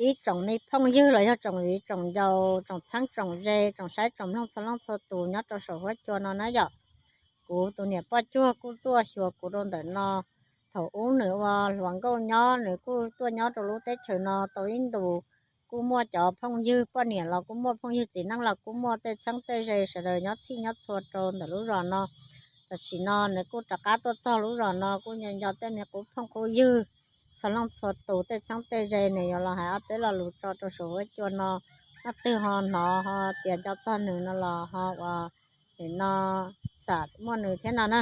ib tsoom me phooj ywg los yog tsoom viv tsoom ncaus, tsoom txheeb tsoom ze, tsoom saib tsoom mloog txhua leej txhua tus nyob rau saum huab cua no na yom. Kuv tus niam poj cuag kuj tuaj xyuas kuv rau ntawm no. Thaum ub nws ua hluas nkauj nyob, nws kuj tuaj nyob rau lub teb chaws no tau ib ntus, kuj muaj cov phooj ywg poj niam los kuj muaj, phooj ywg txiv neej los kuj muaj, tej txheeb tej ze sawv daws nyob txhij nyob txhua rau ntawm lub zos no. Tam sim no nws kuj rov qab tuaj txog lub zos no, kuj nco nco tej me qub phooj qub ywg txhua leej txhua tus, tej txheeb tej ze nws yuav los hais ob peb lo lus tso rau saum huab cua no. Leej twg ho hnov ho tias nco txog nws no los ho ua, nim no xam muaj nws thiab no na,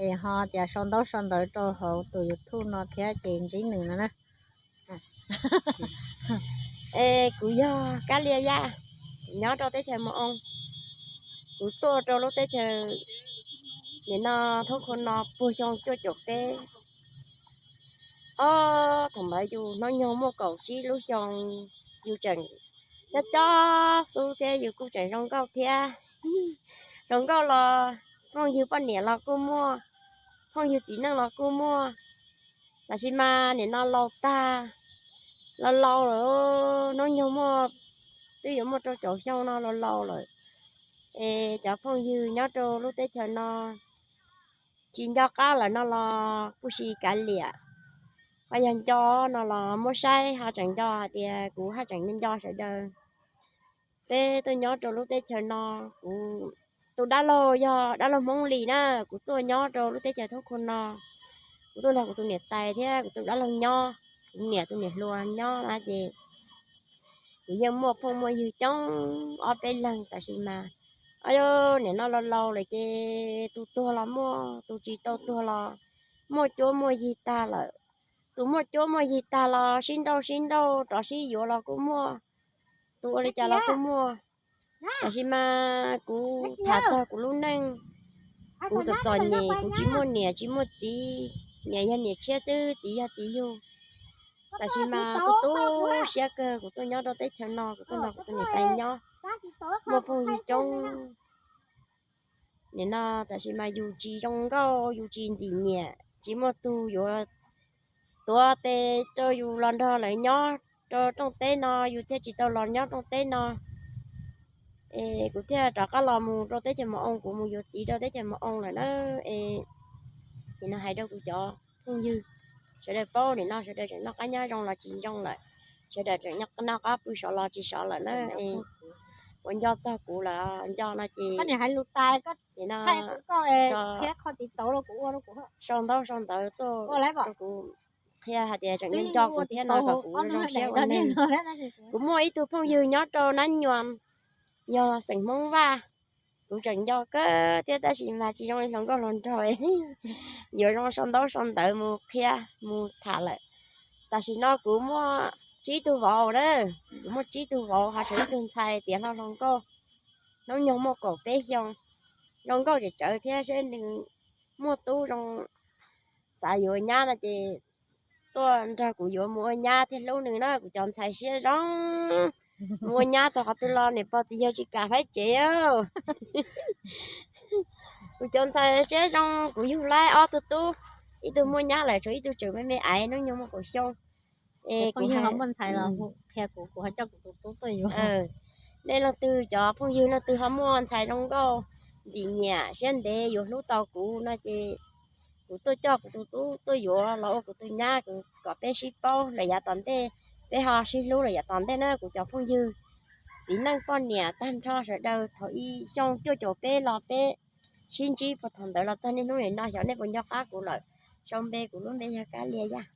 es ho tias sau ntaub sau ntawv rau hauv tus YouTube no thiab ces ntsib nws no na. Es kuv yog Kab Lia Yaj, kuv nyob rau teb chaws Moo Oo. Kuv tuaj rau lub teb chaws nim no thoob khu no puag xyoo cuaj caum peb. Ob thaum ntawd yus hnub nyoog muaj kaum tsib lub xyoo, yus tseem cob cob xub thiab yus kuj tseem zoo nkauj thiab. Zoo nkauj los phooj ywg poj niam los kuj muaj, phooj ywg txiv neej los kuj muaj. Tab sis mas nim no laus tag, laus laus lawm, hnub nyoog muaj, twb yuav muaj rau caum xyoo no laus laus lawm. Es cov phooj ywg nyob rau lub teb chaws no tsis nco qab lawm no los kuj tsis kav liam, ho yog nco no los muab saib ho tseem nco hais tias kuv haj tseem nco sawv daws. Peb tuaj nyob rau lub teb chaws no, kuv tus dab laug yog dab laug Hmoob Lis na, kuv tuaj nyob rau lub teb chaws thoob khu no, kuv tuaj nrog kuv tus niam tais thiab kuv tus dab laug nyob, kuv niam tus niam hluas nyob na ces kuv yeej muaj phooj muaj ywg coob ob peb leeg tab sis mas nim no laus laus lawm ces tus tuag los muaj, tus tsis tau tuag los muaj cuab muaj yig tag lawm. Tus muaj cuab muaj yig tag los sib nrauj sib nrauj rov sib yuav los kuj muaj, tus ua li cas los kuj muaj. Tab sis mas kuv tham txog kuv lub neej, kuv txom txom nyem, kuv tsis muaj niam tsis muaj txiv, niam yog niam tshiab xwb, txiv yog txiv yug. Tab sis mas kuv tu siab kawg kuv tuaj nyob rau teb chaws no, kuv tuaj nrog kuv tus niam tais nyob, muaj phooj ywg coob. Nim no tab sis mas yus tsis zoo nkauj, yus tsis ntxim nyiam, tsis muaj tug yuav tuav tes rau yus los nrog lawv nyob rau rooj teb no, yus thiaj tsis tau los nyob rooj teb no. Es kuv thiaj rov qab los mus rau teb chaws Moo Oo, kuv mus yuav txiv rau teb chaws Moo Oo lawm na. Es nim no hais rau kuv cov phooj ywg, sawv daws paub nim no sawv daws tseem noj qab nyob zoo los tsis zoo lawm, sawv daws tseem noj qab pw sov los tsis sov lawm na. Es uas nco txog kuv lawm, nco no ces nim no sau ntaub sau ntawv tuaj rau kuv qhia hais tias tseem nco kuv thiab no kom kuv zoo siab ua neeg. Kuv muaj ib tug phooj ywg nyob rau Nab Nyuas, yog xeem Hmoob Vaj, kuv tseem nco kawg thiab tab sis mas tsis zoo li hluas nkauj hluas nraug, yuav zoo sau ntaub sau ntawv mus qhia mus tham lawm. Tam sim no kuv muaj tsib tug vauv na, kuv muaj tsib tug vauv ho tshuav ib tug ntxhais tiav hlo hluas nkauj, hnub nyoog muaj kaum peb xyoo, zoo nkauj tsawv tsawv thiab seb nws muaj tub zoo xav yuav nyab no ces tuaj nrog kuv yuav mus ua nyab thiaj hlub nws na. Kuv cov ntxhais siab zoo, mus ua nyab txog qhov twg los niam pog txiv yawg tsis kam faib tsev. Kuv cov ntxhais siab zoo, kuv yug laib ob tug tub, ib tug muaj nyab lawm, tshuav ib tug tseem me me aiv, hnub nyoog muaj kaum xyoo. Es kuv, nej leej twg cov phooj ywg leej twg ho muaj ntxhais zoo nkauj, ntxim nyiam, siab ntev, yuav hlub tau kuv no ces kuv tuaj coj kuv tus tub tuaj yuav los ua kuv tus nyab, kuv kom peb sib paub lawm yav tom ntej, peb ho sib hlub lawm yav tom ntej na kuv cov phooj ywg. Txiv neej poj niam tag nrho sawv daws, thaum ib xyoo cuaj caum peb los peb sib ntsib puag thaum ntawd los txog niaj hnub nim no xyov nej puas nco qab kuv lawm. Sau npe, kuv lub npe yog Kab Lia Yaj.